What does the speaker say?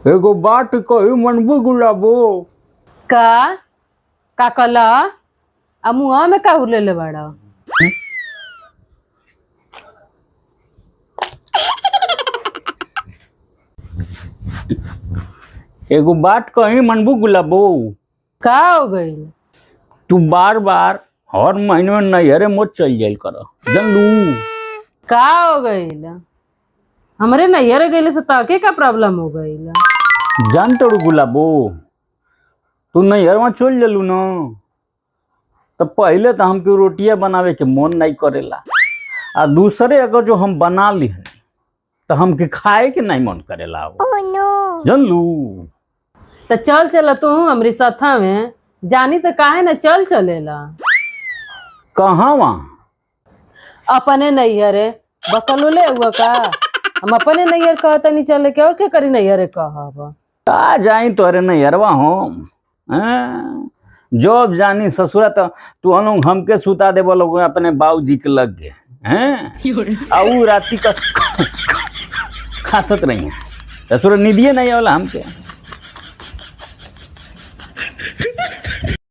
एगो बात कही मनबू गुलाबो? का का कहला? आ मुँह में का उलेले बाड़ा? एगो बात कही मनबू गुलाबो? का हो गईल? तू बार बार हर महीने में नैहरे मोर चल जाइल कर, जानलू? का हो गईल? हमरे नैहर गईले से तके का प्रॉब्लम हो गईल? जान तोड़ू गुलाबो, तू नैहरवा चल जलू न तो पहले तो हमके रोटियां बनावे के मन नहीं करेला, आ दूसरे अगर जो हम बना ली तो हमके खाए के नहीं मन करेला। जानलू? तो चल चल तू हमरी साथा में जानी तो काहे ना चल चलेला। कहाँ वहाँ? अपने नैहरे। बकलोले हुआ का? हम अपने नैहर कहता नहीं चले के, और के करी नैहरे कहब? का जाई तोरे नैहरवा हम? हैं? जब जानी ससुरा तो तू हम हमके सुता देबो लोग अपने बाबूजी के लग गए हैं, आ ऊ राती का खासत रही है। ससुरा निदिए नहीं आवला हमके।